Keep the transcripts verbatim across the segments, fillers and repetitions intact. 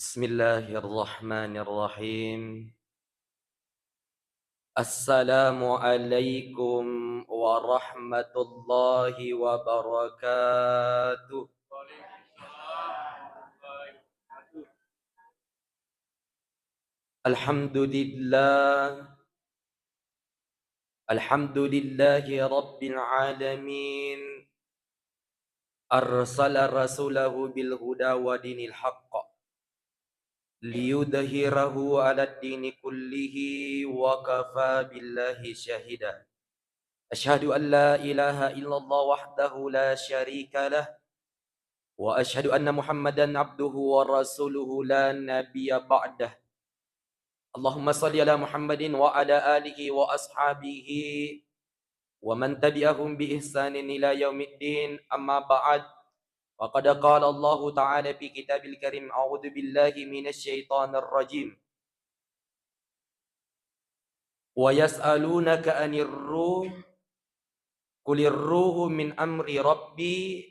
Bismillahirrahmanirrahim. Assalamualaikum warahmatullahi wabarakatuh. Alhamdulillah. Alhamdulillahi rabbil alamin. Arsala rasulahu bil huda wa dinil haqq liyudhhirahu 'alad dini kullihi wa kafa billahi syahida. Asyhadu an la ilaha illallah wahdahu la syarika lah, wa asyhadu anna Muhammadan abduhu wa rasuluhu la nabiyya ba'dah. Allahumma shalli ala Muhammadin wa ala alihi wa ashabihi wa man tabi'ahum bi ihsanin ila yaumiddin, amma ba'd. Faqad qala Allahu ta'ala fi kitabil karim, a'udzu billahi minasy syaithanir rajim. Wa yas'alunaka 'anir ruh, qulir ruhu min amri rabbi,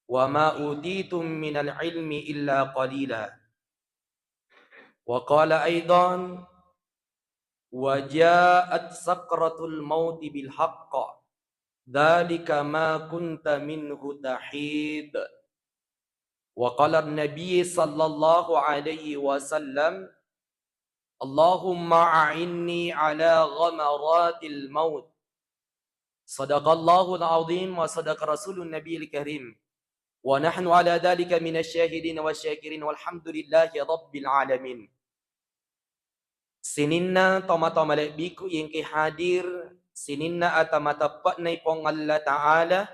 wa ma utitum minal ilmi illa qalila. Wa qala aidan, wa ja'at sakratul mauti bil haqq, dzalika ma kunta minhu tahid. Wa qala Nabi sallallahu alaihi wasallam, Allahumma a'inni ala ghamaratil maut. Sadaqallahul azim wa sadaqa rasulun nabiyil karim. Wa nahnu ala dzalika minasy syahidin wasy syakirin walhamdulillahi rabbil alamin. Sininna tomatoa malebbiku iyengke hadir, sininna ata mateppe'na Puang Allah Ta'ala,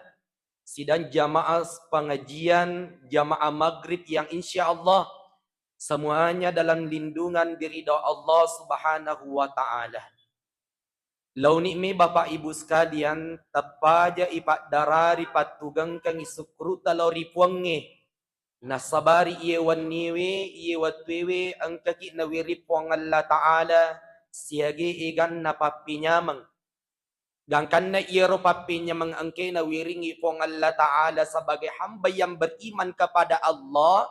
sidang jamaah pengajian, jamaah maghrib yang insya Allah semuanya dalam lindungan di ridha Allah Subhanahu wa Ta'ala. Laoni'mi Bapak Ibu sekalian, teppaja ipakdarari pattugengkengngi sukkuru'ta lao ri Puangnge. Nassabari iye wenniwe, iye wettuewe engkaki nawiring Puang Allah Ta'ala siage eganna pappenyameng. Gangkanna iyaro pappenyameng engkae nawiringngi Puang Allah Ta'ala sebagai hamba yang beriman kepada Allah,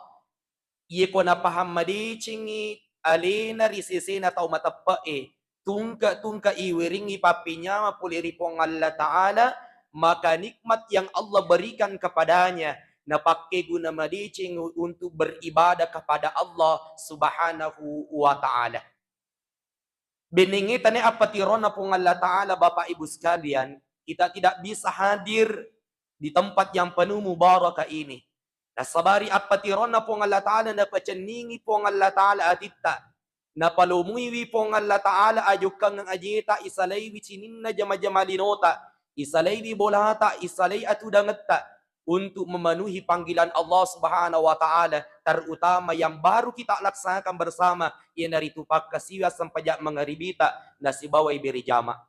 iye ko napahang madecengngi alena ri sesena tau mateppe'e, tungke-tungke iwiringngi pappenyameng pole ri Puang Allah Ta'ala, maka nikmat yang Allah berikan kepadanya napakkeguna madeceng untuk beribadah kepada Allah Subhanahu wa Ta'ala. Benengnge tania appatironna Puang Allah Ta'ala, Bapak Ibu sekalian, kita tidak bisa hadir di tempat yang penuh mubarakah ini. Nassabari appatironna Puang Allah Ta'ala, napacenningi Puang Allah Ta'ala atitta, napalomuiwi Puang Allah Ta'ala ajokkangeng ajeta, isalaiwi cininna jama-jama linota, isalaiwi bolata, isalai atudangetta, untuk memenuhi panggilan Allah Subhanahu wa Ta'ala, terutama yang baru kita laksanakan bersama, iyanaritu pakkasiwiang sempajang mangaribita nasibawai berjamaah.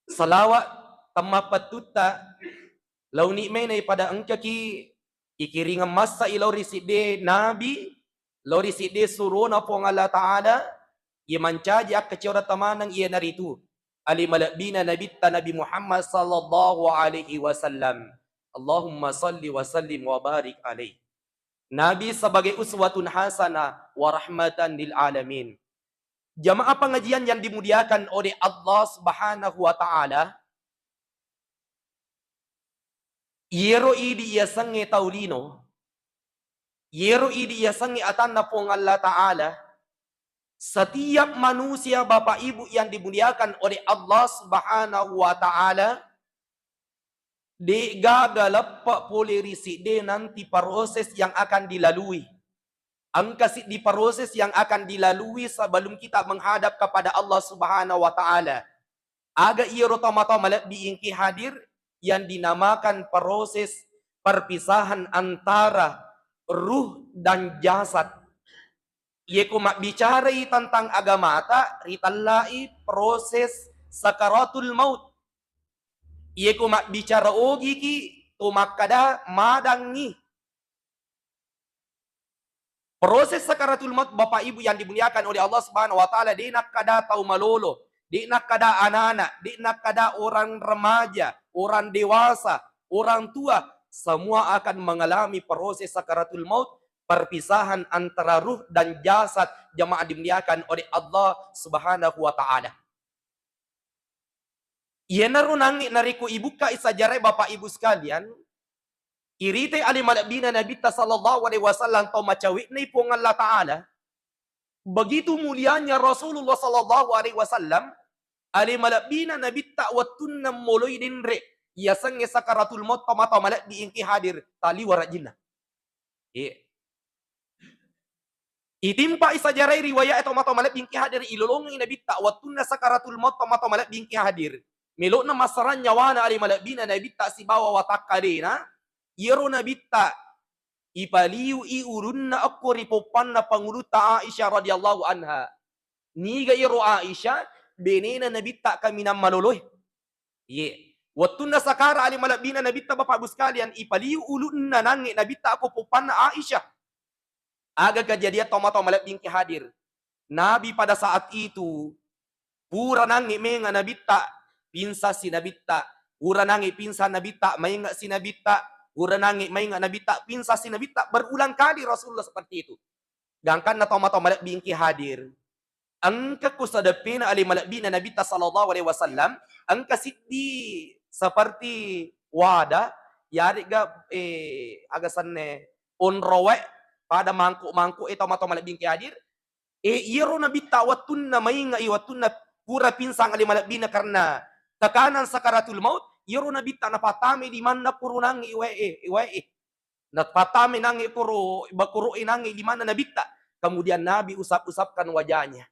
Salawat temmapattutta laoni mena pada engkaki ikiringeng massa i lao ri sidde nabi, lao ri sidde surona Puang Allah Ta'ala, iya mancaji akkaciorata maneng iyanaritu ali malebbina Nabitta Nabi Muhammad sallallahu alaihi wasallam. Allahumma salli wa sallim wa barik alaih. Nabi sebagai uswatun hasanah wa rahmatan lil alamin. Jamaah pengajian yang dimuliakan oleh Allah Subhanahu wa Ta'ala, iyero idi iyasengnge tau lino, iyero idi iyasengnge atanna Puang Allah Ta'ala, setiap manusia, Bapak Ibu yang dimuliakan oleh Allah Subhanahu wa Ta'ala, de'gaga leppe pole ri sidde nanti proses yang akan dilalui. Engka siddi proses yang akan dilalui sebelum kita menghadap kepada Allah Subhanahu wa Ta'ala. Aga iyaro tomatoa malebbi engki hadir yang dinamakan proses perpisahan antara ruh dan jasad. Iye ko mabbicarai tentang agamata, ritellai proses sakaratul maut. Iye ko mabbicara ogiki, to makkada madangngi. Proses sakaratul maut, Bapak Ibu yang dimuliakan oleh Allah Subhanahu wa Ta'ala, de' nakkada tau malolo, de' nakkada anak-anak, de' nakkada orang remaja, orang dewasa, orang tua, semua akan mengalami proses sakaratul maut perpisahan antara ruh dan jasad, jamaah dimuliakan oleh Allah Subhanahu wa Ta'ala. Iyanaro nangnge narekko ibukkai sejarah, Bapak Ibu sekalian, irite ale malebbina Nabitta sallallahu alaihi wasallam, tau macawe'nai Puang Allah Ta'ala, begitu mulianya Rasulullah sallallahu alaihi wasallam, ale malebbina Nabitta wettunna moloi denre, yasengnge sakaratul maut, tomatoa malebbi engke hadir, taliwa rajinna. Itimpai sajarai riwayat tomatoa malebbi engke hadir, ilolongi Nabitta wettunna sakaratul maut, tomatoa malebbi engke hadir. Melo'na massarang nyawana ale malebbina Nabitta sibawa watakkalena, iyaro Nabitta ipaliui ulunna okko ri poppanna pangulutta Aisyah radhiyallahu anha. Niga iyaro Aisyah? Benena Nabitta kaminang maloloe. Iye. Wettunna sakara ale malebbina Nabitta, Bapak Ibu sekalian, ipaliu ulunna nangnge Nabitta ko poppanna Aisyah. Aga kejadian tomatoa malebbi engke hadir? Nabi pada saat itu pura nangnge menga Nabitta, pingsansi Nabitta. Pura nangnge pingsan Nabitta, maingasi Nabitta. Pura nangnge mainga Nabitta, pingsansi Nabitta. Berulang kali Rasulullah seperti itu. Gangkanna tomatoa malebbi engke hadir. Engka ko sadeppena ale malebbina Nabitta sallallahu alaihi wasallam, engka siddi seperti wadah, yaregga, eh, aga senna, onrowe pada mangkuk-mangkuk e tomatoa malebbi engke hadir. Eh, iyaro Nabitta wettunna maingai, wettunna pura pinsang ale malebbina karena tekanan sakaratul maut, iyaro Nabitta napattamai limanna purunangnge iwae, iwae. Napattamai nangnge koro, bakoro'e nangnge limanna Nabitta. Kemudian Nabi usap-usapkan wajahnya.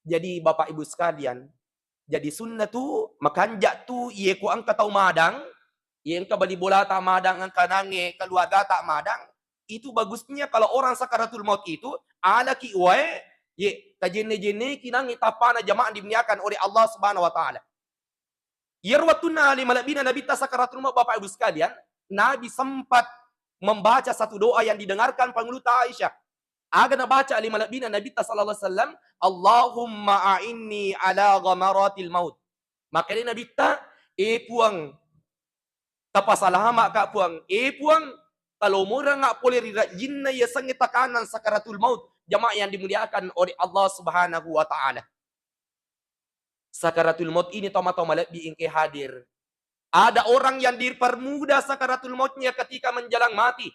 Jadi Bapak Ibu sekalian, jadi sunna tu, makanja tu, iye ko engka tau madang, iye engka bali bolata madang, engka nangnge keluargata madang, itu bagusnya kalau orang sakaratul maut itu, alaki wae, ye, tajenne-jenneki nangnge tappana, jamaah dimuliakan oleh Allah Subhanahu wa Ta'ala. Iyaro wettunna ale malebbina Nabitta sakaratul maut, Bapak Ibu sekalian, Nabi sempat membaca satu doa yang didengarkan pangulutta Aisyah. Aga nabaca ale malebbina Nabitta sallallahu alaihi wasallam? "Allahumma a'inni ala ghamaratil maut." Makkedai Nabitta, "Eh Puang, tapasalama'ka Puang. Eh Puang, talomoranga pole ri rajinna yasengnge tekanan sakaratul maut." Jamaah yang dimuliakan oleh Allah Subhanahu wa Ta'ala. Sakaratul maut ini tomatoa malebbi engke hadir. Ada orang yang dipermudah sakaratul mautnya ketika menjelang mati.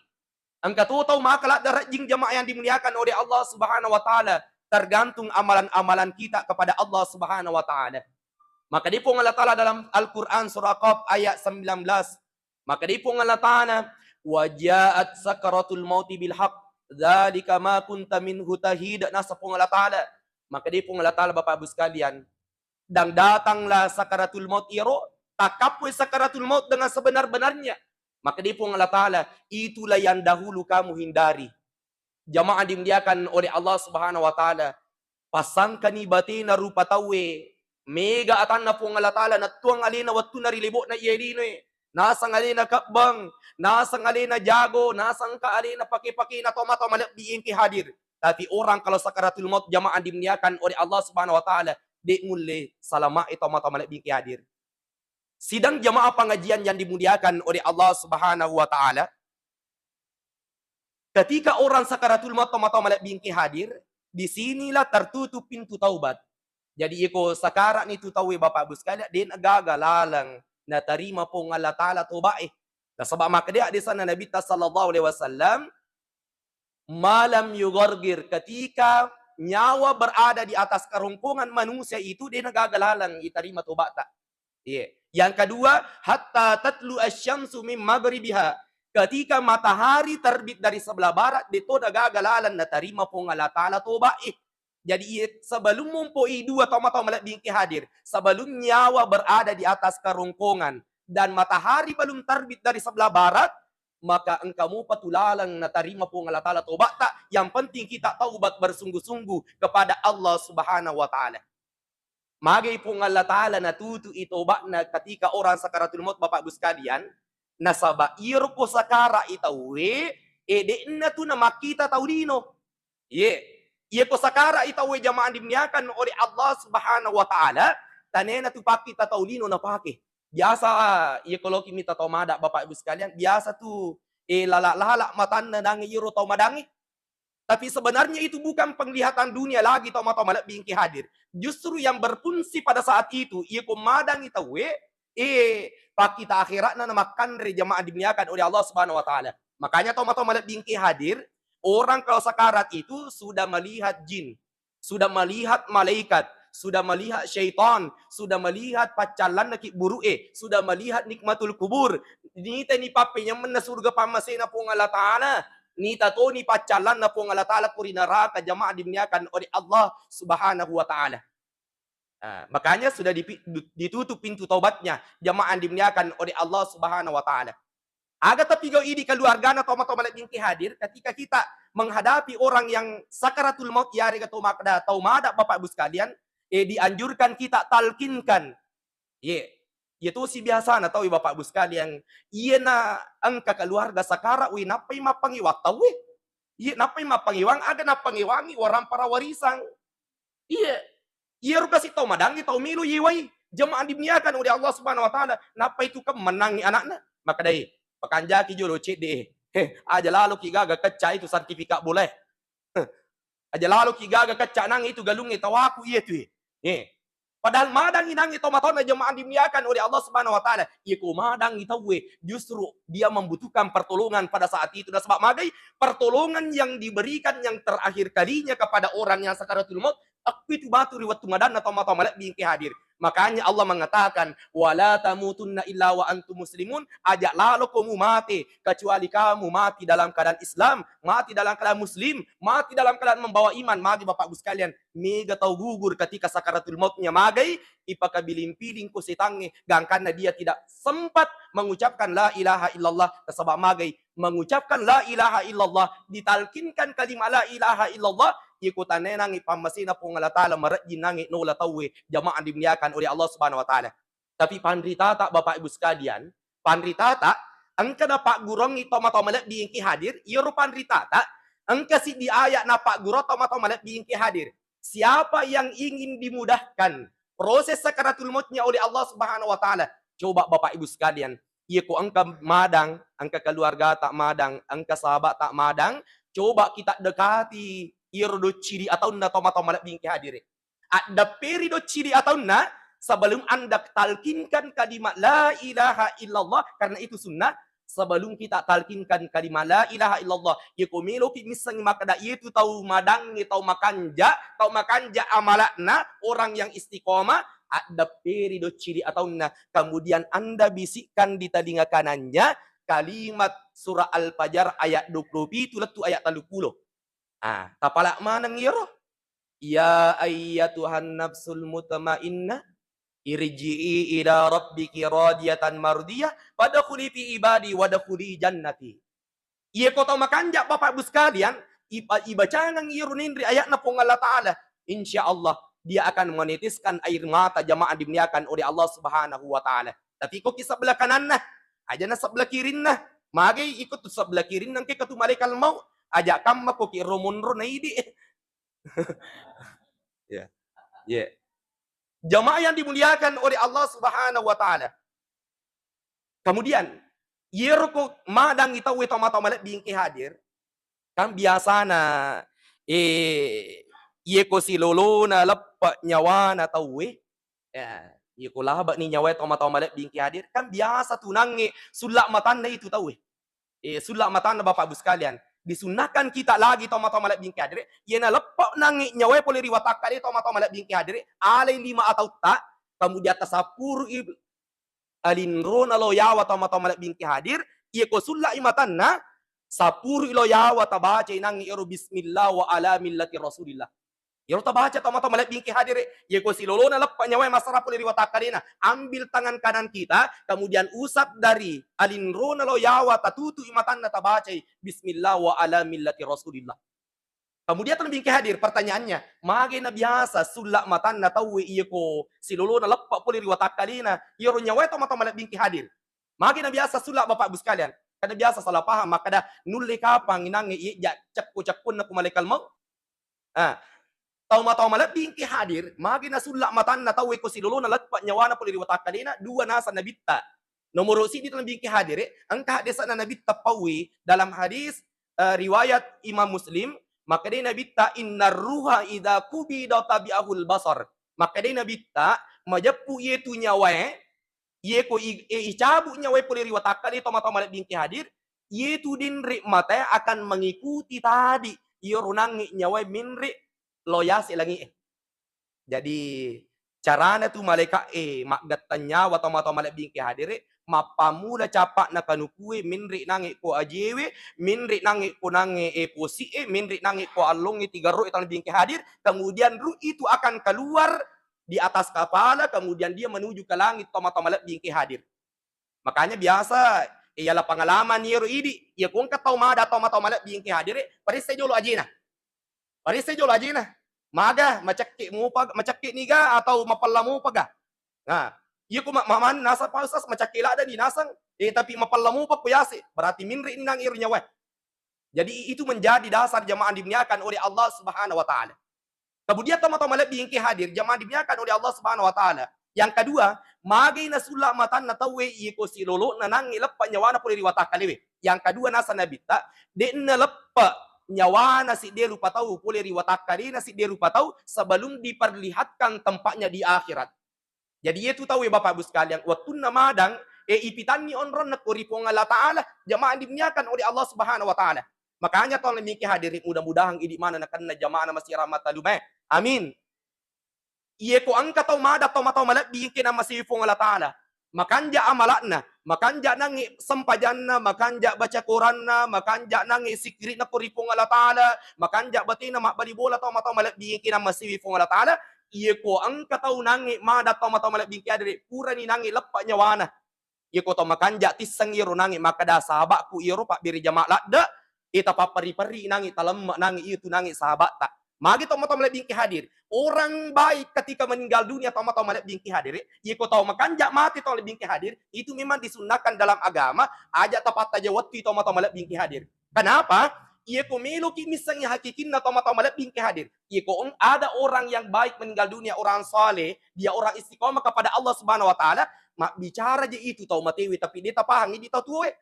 Engka to tau maka ladde rajing, jamaah yang dimuliakan oleh Allah Subhanahu wa Ta'ala, tergantung amalan-amalan kita kepada Allah Subhanahu wa Ta'ala. Maka di Puang Allah Ta'ala dalam Al-Quran surah Qaf ayat sembilan belas, maka di Puang Allah Ta'ala, "Wa ja'at sakaratul mauti bil haq, dzalika ma kunta minhu tahid." Nasa Puang Allah Ta'ala, maka di Puang Allah Ta'ala, Bapak Ibu sekalian, dan datanglah sakaratul maut iyaro, takkappoi sakaratul maut dengan sebenar-benarnya. Maka di Puang Allah Ta'ala, "Itulah yang dahulu kamu hindari." Jamaah dimuliakan oleh Allah Subhanahu wa Ta'ala, pasangkani batena rupa tauwe, mega atanna Puang Allah Ta'ala, nattuang alena wettunna ri lebo'na iye linoe, nasang alena kebbang, nasang alena jago, nasangka alena pake-pakena tomatoa malebbi engke hadir. Tapi orang kalau sakaratul maut, jamaah dimuliakan oleh Allah Subhanahu wa Ta'ala, de' mulle salama'i tomatoa malebbi engke hadir. Sidang jamaah pengajian yang dimuliakan oleh Allah Subhanahu wa Ta'ala, ketika orang sakaratul maut, tomatoa malebbi engke hadir, di sinilah tertutup pintu taubat. Jadi, iko sakara'ni tu tauwe, Bapak Ibu sekalian, de' nagaga laleng natarima Puang Allah Ta'ala toba'e. Nasaba makkeda hadisna Nabitta sallallahu alaihi wasallam, "Malam yugargir," ketika nyawa berada di atas kerongkongan manusia itu, de' nagaga laleng itarima toba'ta. Iya. Yang kedua, "Hatta tatlu asyamsu min maghribiha." Ketika matahari terbit dari sebelah barat, de' to nagaga laleng natarima Puang Allah Ta'ala toba'e. Jadi, iye, sebelum mompo i dua tomatoa malebbi engke hadir, sebelum nyawa berada di atas kerongkongan dan matahari belum terbit dari sebelah barat, maka engka mopa tu laleng natarima Puang Allah Ta'ala toba'ta. Yang penting kita taubat bersungguh-sungguh kepada Allah Subhanahu wa Ta'ala. Magai Puang Allah Ta'ala natutu'i toba'na ketika orang sakaratul maut, Bapak Ibu sekalian, nasaba iyaro ko sakara'i tauwe, e, de'na tu namakkita tau lino. Iye, iye ko sakara'i tauwe, jamaah dimuliakan oleh Allah Subhanahu wa Ta'ala, tanena tu pakkita tau lino napake. Biasa, iye ko loki mita tau mada, Bapak Ibu sekalian, biasa tu, e, lala-lala matanna nangnge iyaro tau madangnge. Tapi sebenarnya itu bukan penglihatan dunia lagi, tomatoa malebbi engke hadir. Justru yang berfungsi pada saat itu, iya ko madangi tauwe, eh, pakkita akhiratna namakkanre, jamaah dimuliakan oleh Allah Subhanahu wa Ta'ala. Makanya tomatoa malebbi engke hadir, orang kalau sakarat itu sudah melihat jin, sudah melihat malaikat, sudah melihat syaitan, sudah melihat paccallanna kibburu'e, sudah melihat nikmatul kubur. Nitani pappenyammenna surga pammasena Puang Allah Ta'ala, nita toni paccallanna Puang Allah Ta'ala ko ri neraka, jamaah dimuliakan oleh Allah Subhanahu wa Ta'ala. Ah, makanya sudah dipi-, du-, ditutup pintu taubatnya, jamaah dimuliakan oleh Allah Subhanahu wa Ta'ala. Aga tapigau idi keluargana tomatoa malebbi engke hadir, ketika kita menghadapi orang yang sakaratul maut, yarega tau makkeda, tau mada, Bapak Ibu sekalian, eh, dianjurkan kita talkinkan. Ye, iya tosi biasana tau, Bapak Ibu sekalian, iyena engka keluarga sakarat, weh, nappai mappangewang tauwe. Iye, nappai mappangewang, aga nappangewangi, warampara warisang. Iya. Iyaro kasi tau madangi tau melo yewai. Jamaah dimuliakan oleh Allah Subhanahu wa Ta'ala. Nappa itu kan menangi anakna. Makkedai, pakanjaki jolo cedde e. Heh, aja lalo ki gaga kecca itu sertifikat bola e. Heh. Aja lalo ki gaga kecca nang itu galungnge tawaku iya tu e. Eh. Padahal madangi nangi tau matona, jamaah dimuliakan oleh Allah Subhanahu wa Ta'ala. Iya ko madangi tauwe, justru dia membutuhkan pertolongan pada saat itu. Nasaba magai, pertolongan yang diberikan yang terakhir kalinya kepada orang yang sakaratul maut, akku itu batu ri wettu madanna tomatoa malebbi engke hadir. Makanya Allah mengatakan, "Wala tamutunna illa wa antum muslimun." Aja lalo komu mate kecuali kamu mati dalam keadaan Islam, mati dalam keadaan muslim, mati dalam keadaan membawa iman. Magi Bapak Ibu sekalian, mega tau gugur ketika sakaratul mautnya, magai ipakabiling-piling ko setangnge, gangkanna dia tidak sempat mengucapkan la ilaha illallah. Nasaba magai, mengucapkan la ilaha illallah, ditalkinkan kalimat la ilaha illallah, iko tanenangi pammasena Puang Allah Ta'ala, marejjing nangi nola tauwe, jamaah dimuliakan oleh Allah Subhanahu wa Ta'ala. Tapi panritata, Bapak Ibu sekalian, panritata engka napagguruangngi tomatoa malebbi engke hadir, iyaro panritata engka siddi ayat napagguru tomatoa malebbi engke hadir. Siapa yang ingin dimudahkan proses sakaratul mautnya oleh Allah Subhanahu wa Ta'ala, coba Bapak Ibu sekalian, iya ko engka madang, engka keluargata madang, engka sahabata madang, coba kita dekati iyaro doccidi ataunna tomatoa malebbi engke hadire. Addepperi doccidi ataunna sebelum Anda talkinkan kalimat la ilaha illallah, karena itu sunnah. Sebelum kita talkinkan kalimat la ilaha illallah, iya ko meloki missengngi makkeda, iya tu tau madangnge, tau makanja, tau makanja amalakna, orang yang istiqomah, addepperi doccidi ataunna. Kemudian Anda bisikkan di telinga kanannya kalimat surah Al-Fajar ayat dua puluh pitu lettu ayat telluppulo. Ah, tapala maneng iyaro. Ya ayyatuhan nafsul mutmainnah, irji'i ila rabbiki radiyatan mardiyah, fadkhuli fi ibadi wadkhuli jannati. Iya ko tau makanja, Bapak Ibu sekalian, iba-, ibacangeng iyaro nenre ayatna Puang Allah Ta'ala, insya Allah dia akan meneteskan air mata, jamaah dimuliakan oleh Allah Subhanahu wa Ta'ala. Tapi ko ki sebelah kananna, aja na sebelah kirinna. Magai iko tu sebelah kirinna, engka tu malaikat maut, aja kamma ko ki romonro na idi. Ya. Ya. Jamaah yang dimuliakan oleh Allah Subhanahu wa Ta'ala. Kemudian, iyaro ko madangi tauwe tomatoa malebbi engke hadir, kan biasana, eh, iye ko silolona leppe nyawana tauwe, ya, iye ko labe'ni nyawae tomatoa malebbi engke hadir, kan biasa tunangnge sulla matanna itu tauwe. Eh, sulla matanna, Bapak Ibu sekalian. Disunnahkan kita lagi tomatoa malebbi engke hadire, iyena leppe nangnge nyawae pole ri watakkale tomatoa malebbi engke hadire, alai lima atautta, kemudian tasappurui alinrona lao yawa tomatoa malebbi engke hadir, iya ko sullai matanna, sappurui lao yawa tabacai nangnge ero bismillah wa ala millati Rasulillah. Iyaro tabaca tomatoa malebbi engke hadire, iye ko silolona leppe nyawae massara pole ri watakkalena, ambil tangan kanan kita, kemudian usap dari alinrona lao yawa, tatutui matanna, tabacai bismillah wa ala millati Rasulillah. Kemudian tomatoa malebbi engke hadir, pertanyaannya, mage na biasa sulla matanna tauwe iye ko silolona leppe pole ri watakkalena, iyaro nyawae tomatoa malebbi engke hadir? Mage na biasa sulla, Bapak Ibu sekalian? Karena biasa salah paham, makkeda nulle kapang inangnge iye ja cekko-cekkonna ko malaikat maut. Ah, tomatoa malebbi engke hadir, magi nasulla matanna tauwe ko silolona leppe nyawana pole ri watakkalena, dua naseng nabitta. Nomoro siddi tomatoa malebbi engke hadire, engka haddese'na nabitta pauwi dalam hadis, eh, riwayat Imam Muslim, Makkedai Nabitta, "Innar ruha idza qubida tabi'ahul basar." Makkedai Nabitta, majeppu iyetu nyawae, iye ko i-, e, icabu nyawae pole ri watakkale tomatoa malebbi engke hadir, iyetu denre matae akan mengikuti tadi iyaro nangnge nyawae menre lao yase langi'e. Jadi, carana tu malaeka'e maggattang nyawa tomatoa malebbi engke hadere, mappammula capa'na kanukue, menre nangnge ko ajewe, menre nangnge ko nangnge, e, posi'e, menre nangnge ko allongnge tigaro'e tau lebbi engke hadir, kemudian ruh itu akan keluar di atas kepala, kemudian dia menuju ke langit tomatoa malebbi engke hadir. Makanya biasa, e, yala pengalaman yero idi, iya ko engka tau mada tomatoa malebbi engke hadere, paressai jolo ajena. Paressai jolo ajena. Maga, macekke mupa, macekke niga atau mapella mupa ga? Nah, iya ko ma-, mamani naseng, "Pak Ustaz, macekke ladde ni naseng." Eh, tapi mapella mupa ko yase, berarti menre ni nang ero nyawa. Jadi, itu menjadi dasar jamaah dimuliakan oleh Allah Subhanahu wa Ta'ala. Kemudian, tomatoa malebbi engke hadir, jamaah dimuliakan oleh Allah Subhanahu wa Ta'ala. Yang kedua, magai nasulla matanna tauwe, iye ko silolona nangnge leppa nyawana pole ri watakkalewe. Yang kedua, naseng Nabitta, de'na leppa nyawana sidde rupa tau pole ri watakkalena sidde rupa tau sebelum diperlihatkan tempatnya di akhirat. Jadi, iyetu tauwe, Bapak Ibu sekalian, wettunna madang, e, ipitanni onronna ko ri Puang Allah Ta'ala, jamaah dimuliakan oleh Allah Subhanahu wa Ta'ala. Makanya, tau lebbi engke hadiri, mudah-mudahan idi mana nakenna jamaah na masih rahmat lumae. Amin. Iye ko engka tau mada tomatoa malebbi engke namasiwi Puang Allah Ta'ala, makanja amala'na, makanja nangnge sempajanna, makanja baca Quranna, makanja nangnge sikkiri'na ko ri Puang Allah Ta'ala, makanja batena mabbali bola tomatoa malebbi engke namasiwi Puang Allah Ta'ala, iye ko engka tau nangnge mada tomatoa malebbi engke hadere, purani nangnge leppa nyawana. Iye ko tau makanja tisseng iyaro nangnge makkeda, "Sahabakku iyaro pabbere jama ladde, e, tapapperri-perri nangnge, talemme nangnge, iyetu nangnge sahabatta." Magi tomatoa malebbi engke hadir. Orang baik ketika meninggal dunia, tomatoa malebbi engke hadir, iye ko tau makanja mate tau lebbi engke hadir, itu memang disunnahkan dalam agama, aja tapattaja wettu tomatoa malebbi engke hadir. Kenapa? Iye ko meloki missengngi hakikinna tomatoa malebbi engke hadir. Iye ko eng-, ada orang yang baik meninggal dunia, orang saleh, dia orang istiqomah kepada Allah Subhanahu wa Ta'ala, mabbicara je itu tau matewe, tapi de tapahangi di tau tuoe.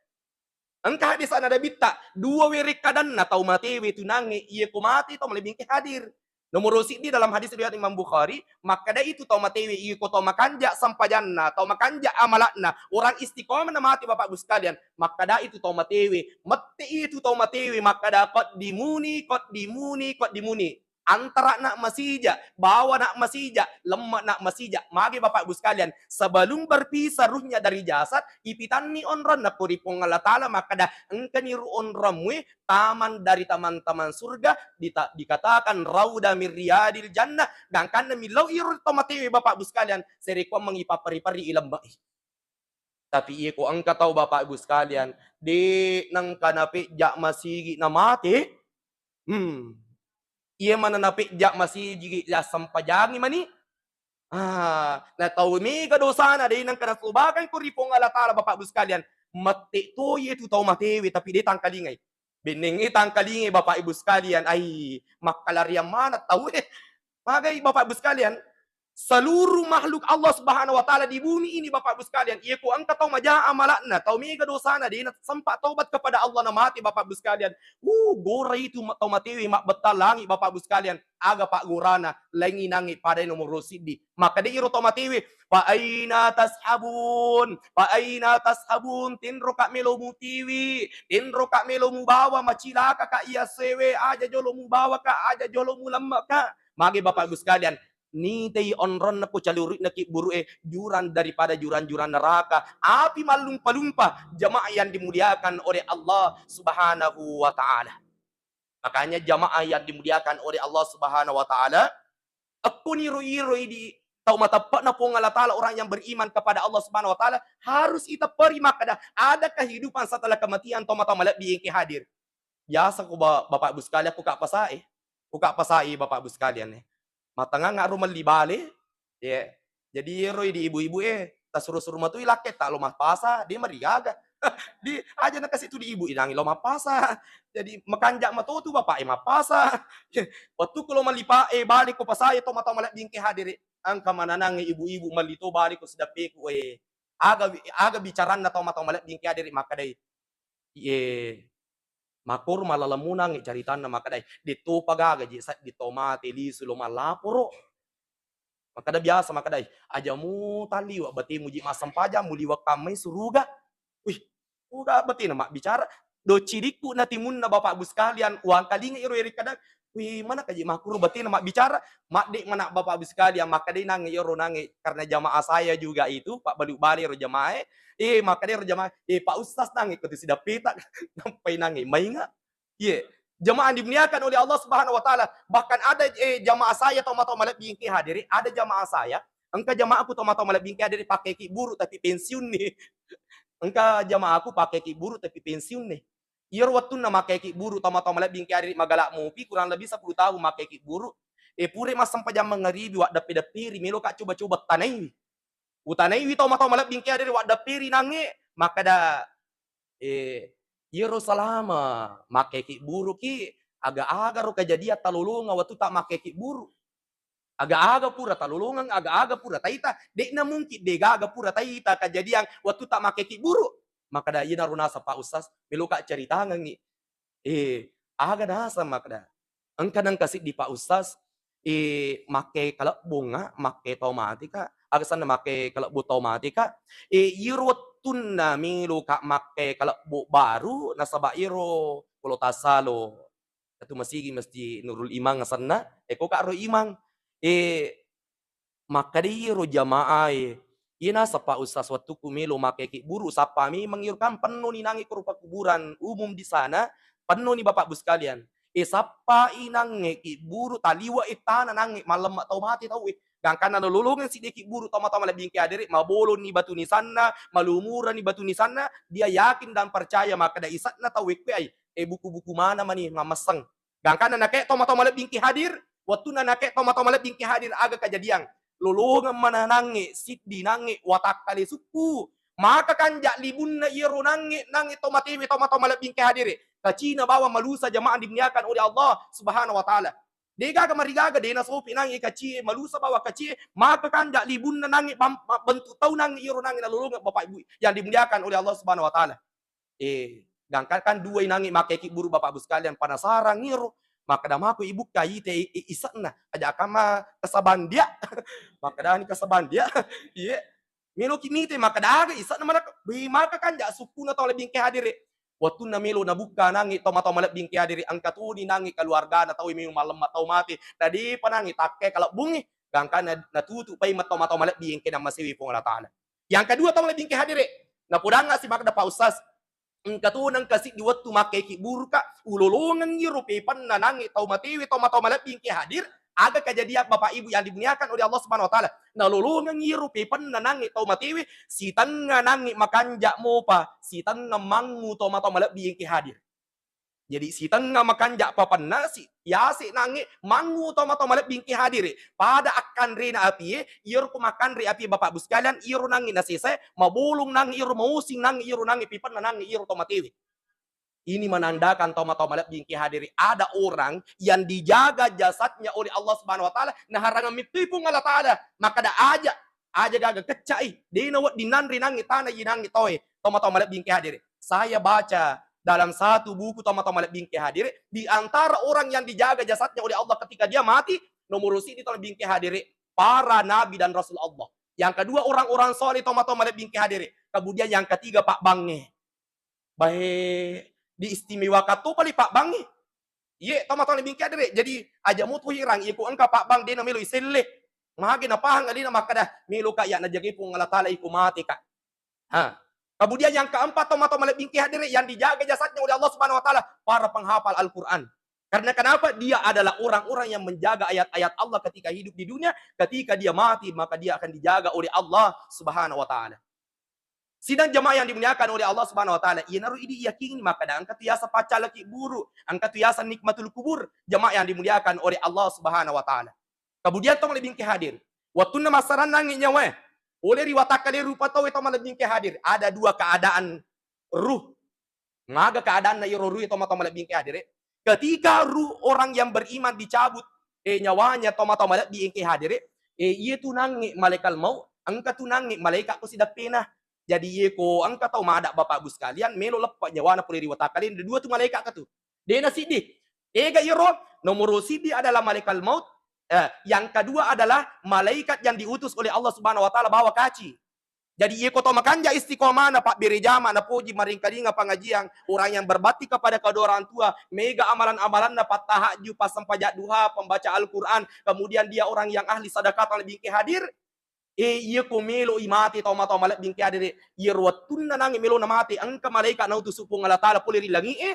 Engka hadisana Nabitta, dua werekkadanna tau matewe tu nangnge, iye ko mate tau malebbi engke hadir. Nomoro siddi dalam hadis riwayat Imam Bukhari, makkeda itu tau matewe, iye ko tau makanja sempajanna, tau makanja amala'na, orang istiqomah na mate, Bapak Ibu sekalian, makkeda itu tau matewe, mette itu tau matewe, makkeda, "Qaddimuni, qaddimuni, qaddimuni." Antara'na masija, bawana masija, lemme'na masija. Magi, Bapak Ibu sekalian, sebelum berpisah ruhnya dari jasad, ipitanni onronna ko ri Puang Allah Ta'ala, makkeda, "Engkani ruh onrommu, e, taman dari taman-taman surga, dita-, dikatakan rauda min riyadil jannah." Gangkanna millau iro tau matewe, Bapak Ibu sekalian, sarekkuammengngi papperri-perri i lemme'i. Tapi iye ko engka tau, Bapak Ibu sekalian, de nengka napejja masigi namate, hmm, iye mana napejja masigi, ya sempajangi mani, ah, na tau mega dosana, de nengka natobakang ko ri Puang Allah Ta'ala, Bapak Ibu sekalian, mette to iyetu tau matewe, tapi de tangkalingai. Bennengnge tangkalinge, Bapak Ibu sekalian, ai, makkalariang maneng tauwe. Magai, Bapak Ibu sekalian, seluruh makhluk Allah Subhanahu wa Ta'ala di bumi ini, Bapak Ibu sekalian, iye ko engka tau maja amala'na, tau mega dosana, de na sempat taubat kepada Allah, na mate, Bapak Ibu sekalian. Uh, gora itu ma-, tau matewe mabbetta langi, Bapak Ibu sekalian. Aga paggorana, laingi nangnge pada nomoro siddi. Makkeda iro tau matewe, "Fa aina tashabun? Fa aina tashabun? Tenroka melo mutiwi? Tenroka melo mubawa? Macilakaka iya sewe, aja jolo mubawaka, aja jolo mulemmeka." Magi, Bapak Ibu sekalian, nitei onronna ko caluri'na kibburu'e, jurang daripada jurang-jurang neraka, api mallumpa-lumpa, jamaah yang dimuliakan oleh Allah Subhanahu wa Ta'ala. Makanya jamaah yang dimuliakan oleh Allah Subhanahu wa Ta'ala, ekkoniro iro idi tau mateppe'na Puang Allah Ta'ala, orang yang beriman kepada Allah Subhanahu wa Ta'ala, harus itepperi makkeda, ada kehidupan setelah kematian, tomatoa malebbi engke hadir. Biasa ko ba-, Bapak Ibu sekalian, ko ka pasae, ko ka pasae, Bapak Ibu sekalian, eh. Matangangnga ro melli bale, ya. Jadi ero di ibu-ibu e, tasuru-suru matui lakke ta lo mappasa, de marigaga. Di aja nakasi tu di ibu inangi lo mappasa. Jadi makanja mato tu bapak e mappasa. Wettu ko lo malipa e bale ko pasae, tomatoa malebbi engke hadiri. Engka mananang ibu-ibu melli to bale ko sidappeku e. Aga wi-, aga bicaranna tomatoa malebbi engke hadiri makkedai. Ye. Makkoro malaleng monangngi caritanna makkadai, de' topa gaga je' sedding tau mate lisu lo mallaporo. Makkada biasa makkadai, aja' mo talliwa' batemu je' massempajang, muliwa' kammai suruga. Wih, uga batena mabbicara. Do cidikku na timunna Bapak Ibu sekalian, uangkalinga iro iri kadang, wih, manaka je' makkoro batena mabbicara, madde' mana Bapak Ibu sekalian, makkadai nangnge iro nangnge, karena jamaah saya juga itu, pabbalu-balu iro jamaah, eh, makkadai iro jamaah, eh, Pak Ustaz nangnge ko tu sidappeta, nampai nangnge mainga. Iye, jamaah dimuliakan oleh Allah Subhanahu wa Ta'ala. Bahkan ada, eh, jamaah saya, tomatoa malebbi engke hadiri, ada jamaah saya, engka jamaahku tomatoa malebbi engke hadiri, pakai kiburu tapi pensiun nih. Engka jamaahku pakai kiburu tapi pensiun nih. Iyaro wettunna makai kiburu tomatoa malebbi engke hadiri, magala mopi, kurang lebih sepuluh tahun makai kiburu. Eh, pura massempajang mangaribi, waddeppe-depperi, meloka coba-coba tanaiwi. Utanaiwi tomatoa malebbi engke hadiri, waddepperi nangnge, makkada, eh, iyaro selama makai kiburu ki, aga-aga ro kejadian talolongeng wettu ta makai kiburu. Aga-aga pura talolongeng, aga-aga pura taita, de'na mungkin de'gaga pura taita kejadian wettu ta makai kiburu. Makkada, iyanaro naseng Pak Ustaz, meloka caritangengngi. Eh, aga naseng makkada, engka nengka siddi Pak Ustaz, eh, makke kalebbongnga, makke tau mateka, aga senna makke kalebbong tau mateka, eh, iyaro wettunna meloka makke kalebbo baru, nasaba iyaro Pulau Tasalo. Ketua Masigi Masjid Nurul Imang asenna, eh, koka ro Imang. Eh, Makkeda iyaro jamaae, iye naseng Pak Ustaz, wettukku melo makke kibburu, sappa memang iyaro kan pennoni nangnge ko rupa kuburan umum di sana, pennoni Bapak Ibu sekalian. E, sappai nangnge kibburu, taliwa ettana nangnge, mallemma tau mate tauwe. Gangkanna nalolongeng siddi kibburu tomatoa malebbi engke hadere, mabolonni batu nisanna, malumuranni batu nisanna, dia yakin dan percaya makkeda ise'na tauwe kuwe ai, e, buku-buku mana mani mammesseng. Gangkanna nake tomatoa malebbi engke hadir, wettunna nake tomatoa malebbi engke hadir, aga kejadian? Lolongeng mana nangnge, siddi nangnge, watakkale sukku. Maka kanja libunna iyaro nangnge, nangnge tomatewe tomatoa malebbi engke hadire. Kacina bawang malusa jamaah dimuliakan oleh Allah Subhanahu wa Ta'ala. Degaga marigaga, de nasopi nangnge kacie, malusa bawang kacie, maka kanja libunna nangnge bam-, bentuk tau nangnge iyaro nangnge nalolongeng Bapak Ibu yang dimuliakan oleh Allah Subhanahu wa Ta'ala. Eh, gangka kan dua i nangnge makke kibburu Bapak Ibu sekalian, penasaran iro. Makkeda mako ibukka ite i-, i-, ise'na. Aja kamma kesabandia. Makkedani kesabandia. Iye. Meloki mite makkeda aga ise'na mana, wih, maka kanja sukkuna tau lebbi engke hadire. Wettunna melo nabukka nangnge tomatoa malebbi engke hadire, engka toni nangnge keluargana tau memang malemma tau mate. Tadipa nangnge takke kalebbungnge. Gangkanna natutu paimeng tomatoa malebbi engke nammasewi Puang Allah Ta'ala. Yang kedua, tau malebbi engke hadire. Napodangnga si makkeda Pak Ustaz, engka tu nengka siddi wettu makke kibburuka, ulolongeng iro pepenna nangnge tau matewe tomatoa malebbi engke hadir, aga kejadian Bapak Ibu yang dimuliakan oleh Allah Subhanahu wa Ta'ala? Nalolongeng iro pepenna nangnge tau matewe, sitengnga nangnge makanja mopa, sitengnga mangngu tomatoa malebbi engke hadir. Jadi, sitengnga makanja papenna, si-, yase nangnge mangngu tomatoa malebbi engke hadire. Pada akkanrena apie, iyaro ko makkanre apie Bapak Ibu sekalian, iyaro nangnge nasesae, mabolong nangnge iyaro, maosing nangnge iyaro, nangnge pipenna nangnge iyaro tomatewe. Ini menandakan tomatoa malebbi engke hadire. Ada orang yang dijaga jasadnya oleh Allah Subhanahu wa Ta'ala, naharangang mettui Puang Allah Ta'ala. Makkeda aja, aja gaga keccai, de nawedding nanre nangnge tana i nangnge toe, tomatoa malebbi engke hadire. Saya baca dalam satu buku tomatoa malebbi engke hadire, di antara orang yang dijaga jasadnya oleh Allah ketika dia mati, nomor siddi tomatoa malebbi engke hadire, para nabi dan rasul Allah. Yang kedua orang-orang soleh tomatoa malebbi engke hadire. Kemudian yang ketiga pabbangnge. Bahe, diistimewakan to pale pabbangnge. Iye, tomatoa malebbi engke hadire. Jadi, aja mutu hirang, iko engka pabbang de namelo iselle. Mage napahang alena makkeda, meloka iya najagai Puang Allah Ta'ala iko mateka. Ha. Kemudian yang keempat, tomatoa malebbi engke hadire yang dijaga jasadnya oleh Allah Subhanahu wa Ta'ala, para penghafal Al-Quran. Karena kenapa? Dia adalah orang-orang yang menjaga ayat-ayat Allah ketika hidup di dunia, ketika dia mati, maka dia akan dijaga oleh Allah Subhanahu wa Ta'ala. Sidang jamaah yang dimuliakan oleh Allah Subhanahu wa Ta'ala, iyanaro idi yakin makkeda engka tu yaseng paccalaki buru, engka tu yaseng nikmatul kubur, jamaah yang dimuliakan oleh Allah Subhanahu wa Ta'ala. Kemudian tau malebbi engke hadir. Wettunna massarang nangnge nyawae, pole ri watakkale rupa tauwe tau malebbi engke hadir. Ada dua keadaan ruh. Maga keadaanna iyaro ruh tomatoa malebbi engke hadire? Ketika ruh orang yang beriman dicabut, eh, nyawanya tomatoa malebbi engke hadire, eh, iya tu nangnge malaikat maut, engka tu nangnge malaikat ko sidappena. Jadi, iye ko engka tau mada, Bapak Ibu sekalian, melo leppa nyawana pole ri watakkale, dua tu malaika ka tu. Dena siddi. Ega iyaro, nomoro siddi adalah malaikat maut. Eh, yang kedua adalah malaikat yang diutus oleh Allah Subhanahu wa Ta'ala bawa kaci. Jadi, iye ko tau makanja istiqomana, pabbere jama, napoji, maringkalinga pangajian, orang yang berbakti kepada kedua orang tua, mega amalan-amalanna, pattahajju, passempajang duha, pembaca Al-Quran, kemudian dia orang yang ahli sedekah, tau lebbi engke hadir, eh, iye ko melo i mate tau ma-, tau malebbi engke hadir, iyero wettunna nange melo na mate, engka malaika nautusu Puang Allah Ta'ala pole ri langi e,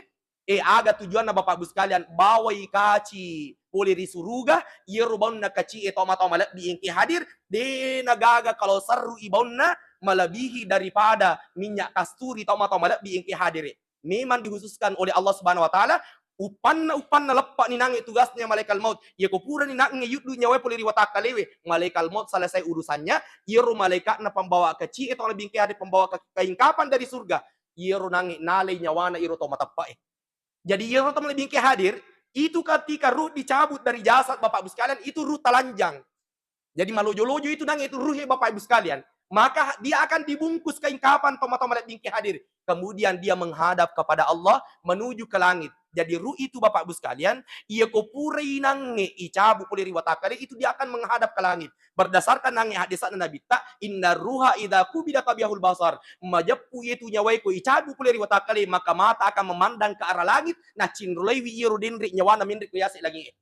eh, aga tujuanna, Bapak Ibu sekalian? Bawai kaci pole ri suruga, iyero baunna kaci e tau ma-, tau malebbi engke hadir, de nagaga kalau serru i baunna melebihi daripada minyak kasturi tau ma-, tau malebbi engke hadir e. Memang dikhususkan oleh Allah Subhanahu wa Ta'ala, uppanna, uppanna leppa ni nange tugasnya malaikat maut. Iya ko pura ni nange yuddu nyawae pole ri watakkalewe, malaikat maut selesai urusannya, iyero malaikatna pembawa kaci e tau lebbi engke hadir, pembawa ke-, kain kapan dari surga, iyero nange nalai nyawana iyero tau mateppa e. Jadi, iyaro tau malebbi engke hadir, itu ketika ruh dicabut dari jasad, Bapak Ibu sekalian, itu ruh telanjang. Jadi, malojo-lojo itu nange itu ruhe, Bapak Ibu sekalian. Maka dia akan dibungkus kain kapan tau ma-, tau malebbi engke hadir. Kemudian dia menghadap kepada Allah, menuju ke langit. Jadi, ruh itu, Bapak Ibu sekalian, iya ko purai nange icabut pole ri watakkale, itu dia akan menghadap ke langit. Berdasarkan nange hadisna Nabitta, "Inna ruha idza qubida tabiyahul basar." Majeppu iyetu nyawae ko icabu pole ri watakkale, maka mata akan memandang ke arah langit, nacinrolaiwi iyero denre nyawana menre ko yase langi e.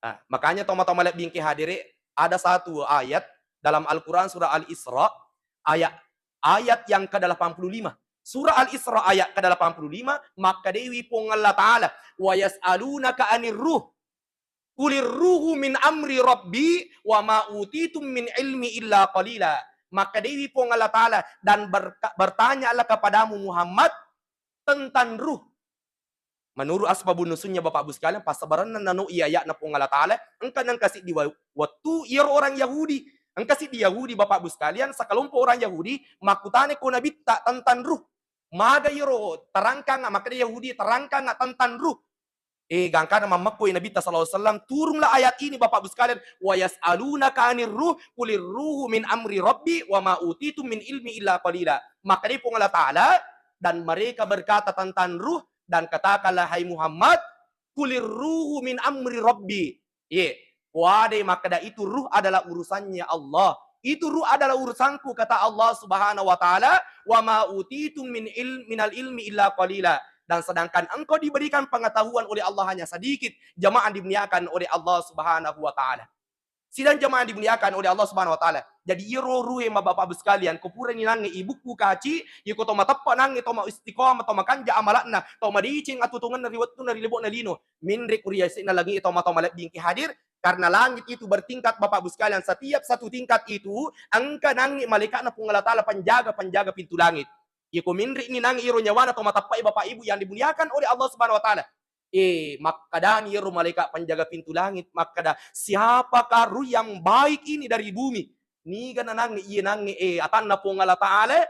Ah, makanya tau ma-, tau malebbi engke hadire, ada satu ayat dalam Al-Quran surah Al-Isra, ayat, ayat yang kedelapan puluh lima. Surah Al-Isra ayat kedelapan puluh lima, makkedaiwi Puang Allah Ta'ala, "Wa yas'alunaka anir ruh." "Qulir ruhu min amri rabbi wa ma utitum min ilmi illa qalila." Makkedaiwi Puang Allah Ta'ala, dan berka-, bertanyalah kepadamu Muhammad tentang ruh. Menurut asbabun nuzulnya, Bapak Ibu sekalian, passabarenna nano iya ayatna Puang Allah Ta'ala, engka, engka siddi wa-, wettu iyaro orang Yahudi, engka siddi Yahudi, Bapak Ibu sekalian, sekelompok orang Yahudi makkutana ko Nabitta tentang ruh. Maga iyaro terangkang, makkeda Yahudi, terangkang tentang ruh. Eh, gangkana mammekkoi Nabitta sallallahu alaihi wasallam, turunlah ayat ini, Bapak Ibu sekalian, "Wa yas'alunaka 'anir ruh, qulir ruhu min amri rabbi wa ma utitum min ilmi illa qalila." Makkedai Puang Allah Ta'ala, "Dan mereka berkata tentang ruh, dan katakanlah, hai Muhammad, qulir ruhu min amri rabbi." Ye, poadai makkeda itu ruh adalah urusannya Allah. Itu ruh adalah urusanku, kata Allah Subhanahu wa Ta'ala, "Wa ma utitum min il-, minal ilmi illa qalila." Dan sedangkan engkau diberikan pengetahuan oleh Allah hanya sedikit, jamaah dimuliakan oleh Allah Subhanahu wa Ta'ala. Sidang jamaah dimuliakan oleh Allah Subhanahu wa Ta'ala. Jadi, iyaro ruhe ma Bapak Ibu sekalian, ko purani nange ibukku kaci, iko to mateppa nange, to ma istiqamah, to makanja amalakna, to madeceng atutungenna ri wettunna ri lebo'na lino. Minre ku ri yase'na langi, to ma-, to malebbi engke hadir, karena langit itu bertingkat, Bapak Ibu sekalian. Setiap satu tingkat itu engka nange malaikatna Puang Allah Ta'ala, penjaga-penjaga pintu langit. Iko minri ni nange iro nyawana to mateppai, Bapak Ibu yang dimuliakan oleh Allah Subhanahu wa Ta'ala. Eh, makkedani iyaro malaikat penjaga pintu langit, makkeda, "Siapakah ruh yang baik ini dari bumi?" Niga nanangnge, iye nangnge, eh, atanna Puang Allah Ta'ala,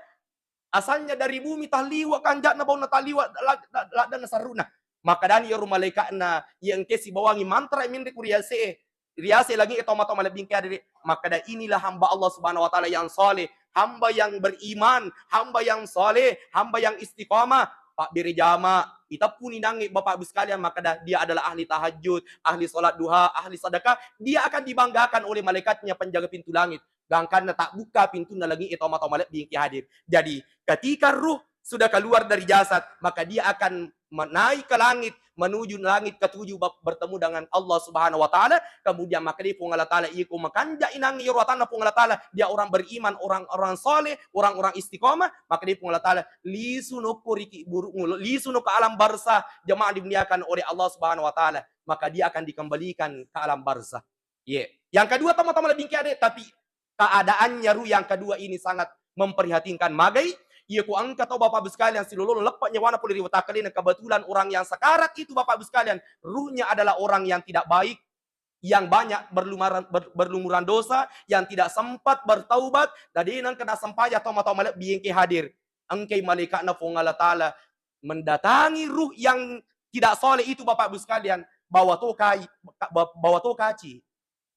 asalnya dari bumi, talliwa kanja'na baunna, talliwa la-, la-, laddanna sarru'na. Makkedani iyaro malaikatna, iya engke sibawangi mantra minri ku riase'e, riase langi'e, to ma-, to malebbi engke adere, makkeda, "Inilah hamba Allah Subhanahu wa Ta'ala yang saleh, hamba yang beriman, hamba yang saleh, hamba yang istiqamah." Pabbere jama, iteppuni nangnge, Bapak Ibu sekalian, makkeda, "Dia adalah ahli tahajud, ahli salat duha, ahli sedekah." Dia akan dibanggakan oleh malaikatnya penjaga pintu langit. Gangkanna tabbukka pintunna langi'e to ma-, to malebbi engke hadir. Jadi, ketika ruh sudah keluar dari jasad, maka dia akan me-, naik ke langit, menuju langit ketujuh, ba-, bertemu dengan Allah Subhanahu wa Ta'ala. Kemudian makkedai Puang Allah Ta'ala, "Iko makanja inang iro atanna Puang Allah Ta'ala, dia orang beriman, orang-orang saleh, orang-orang istiqamah." Makkedai Puang Allah Ta'ala, "Lisu nokko riki burukmu, lisu nokko alam barzah." Jemaah dimuliakan oleh Allah Subhanahu wa Ta'ala, maka dia akan dikembalikan ke alam barzah. Ye. Yang kedua, to ma-, to malebbi engke ade, tapi keadaannya ruh yang kedua ini sangat memprihatinkan. Magai, iya ku engka tau, Bapak Ibu sekalian, silololo leppa nyawana pole ri watakkalena, kebetulan orang yang sekarat itu, Bapak Ibu sekalian, ruhnya adalah orang yang tidak baik, yang banyak berlumuran, ber-, berlumuran dosa, yang tidak sempat bertaubat, dan de nengka nasempaja to ma-, to malebbi engke hadir. Engkai malaikatna Puang Allah Ta'ala mendatangi ruh yang tidak soleh itu, Bapak Ibu sekalian, bawa to kai-, ba-, bawa to kaci.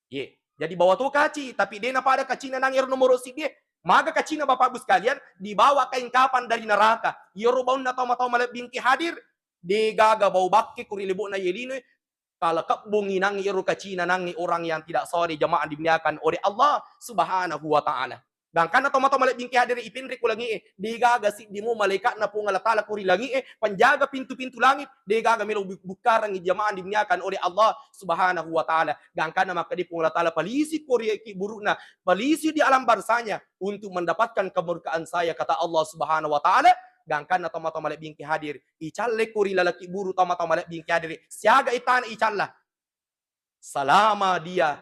Ye. Jadi bawa to kaci, tapi de napada kacina nang ero nomoro siddi e. Maga kacina, Bapak Ibu sekalian, dibawa kain kapan dari neraka. Iyaro baunna tau-tau malebbi engke hadir, degaga bau bakke ko ri lebo'na iye linoe, kala kebbongi nangngi ero kacina nangngi orang yang tidak saleh, jamaah dimuliakan oleh Allah Subhanahu wa Ta'ala. Gangkanna tomatoa malebbi engke hadir ipenre ko langi'e, degaga siddi mo malaikatna Puang Allah Ta'ala ko ri langi'e, penjaga pintu-pintu langit, degaga melo bu-, bukkarangngi, jamaah dimuliakan oleh Allah Subhanahu wa Ta'ala. Gangkanna makkeda Puang Allah Ta'ala, palisi ko ri kibburu'na, palisi di alam barzahnya untuk mendapatkan kemurkaan saya, kata Allah Subhanahu wa Ta'ala. Gangkanna tomatoa malebbi engke hadir, icalle ko ri laleng kibburu tomatoa malebbi engke hadir, siaga itana icalla. Selama dia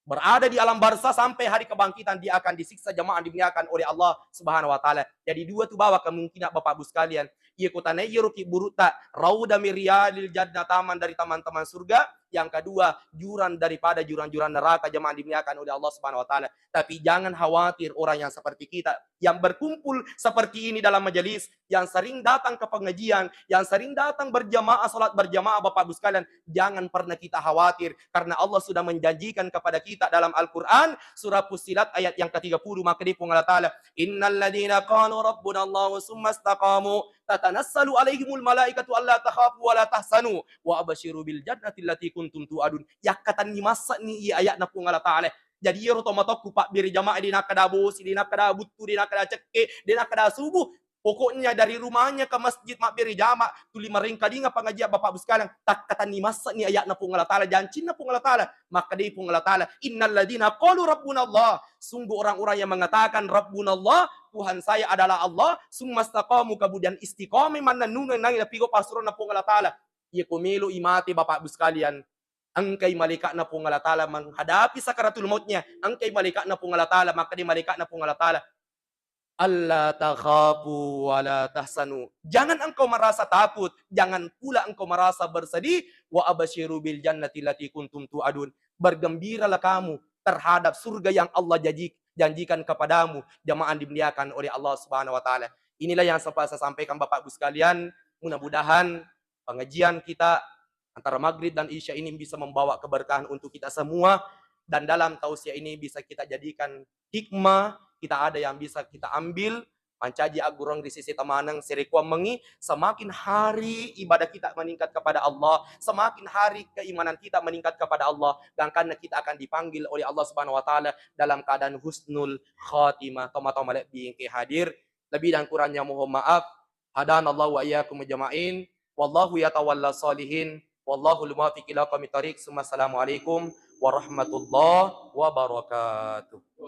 berada di alam barzah sampai hari kebangkitan, dia akan disiksa, jamaah dimuliakan oleh Allah Subhanahu wa Ta'ala. Jadi dua tu bawa kemungkinan, Bapak Ibu sekalian. Iya ko tanai iyaro kibburu'ta, rauda min riyadil jannah, taman dari taman-taman surga. Yang kedua, jurang daripada jurang-jurang neraka, jamaah dimuliakan oleh Allah Subhanahu wa Ta'ala. Tapi jangan khawatir orang yang seperti kita, yang berkumpul seperti ini dalam majelis, yang sering datang ke pengajian, yang sering datang berjamaah, salat berjamaah, Bapak Ibu sekalian, jangan pernah kita khawatir, karena Allah sudah menjanjikan kepada kita dalam Al-Quran, surah Fussilat ayat yang ketiga puluh, makkeda Puang Allah Ta'ala, "Innal ladzina qalu rabbuna Allahu tsumma istaqamu tatanazzalu alaihimul malaikatu alla takhafu wa la tahzanu wa absyiru bil jannati allati kuntum tu'adun." Yakkatenni massani iya ayatna Puang Allah Ta'ala. Jadi iyaro tomatoakku pabbere jamaah, de nakkeda bosi, de nakkeda buttu, de nakkeda cekke, de nakkeda subuh. Pokoknya dari rumahnya ke masjid mabbere jamaah, tuli marengkalinga pengajian, Bapak Ibu sekalian, takkatenni massani ayatna Puang Allah Ta'ala, jancinna Puang Allah Ta'ala. Makkeda Puang Allah Ta'ala, "Innal ladzina qalu rabbuna Allah." Sungguh orang-orang yang mengatakan, "Rabbuna Allah, Tuhan saya adalah Allah." "Tsumma istaqamu," kemudian istiqomah mannennungeng nangngi napigau passuronna Puang Allah Ta'ala. Iya ko melo i mate, Bapak Ibu sekalian, engkai malaikatna Puang Allah Ta'ala menghadapi sakaratul mautnya, engkai malaikatna Puang Allah Ta'ala, makkeda malaikatna Puang Allah Ta'ala, "Alla takhafu wa la tahzanu." Jangan engkau merasa takut, jangan pula engkau merasa bersedih. "Wa absyiru bil jannati allati kuntum tu'adun." Bergembiralah kamu terhadap surga yang Allah janji-, janjikan kepadamu, jamaah dimuliakan oleh Allah Subhanahu wa Ta'ala. Inilah yang sempat saya sampaikan, Bapak Ibu sekalian. Mudah-mudahan pengajian kita antara maghrib dan isya ini bisa membawa keberkahan untuk kita semua, dan dalam tausiah ini bisa kita jadikan hikmah, kita ada yang bisa kita ambil, mancaji aggurung ri sisi tamaneng, serekkuammengi, semakin hari ibadah kita meningkat kepada Allah, semakin hari keimanan kita meningkat kepada Allah, gangkanna kita akan dipanggil oleh Allah Subhanahu wa Ta'ala dalam keadaan husnul khatimah. Tomatoa malebbi engke hadir, lebih dan kurangnya mohon maaf. Hadanallahu wa iyyakum ajma'in. Wallahu yatawalla shalihin. Wallahul muwaffiq ila aqwamit thariq. Tsumma assalamualaikum warahmatullahi wabarakatuh.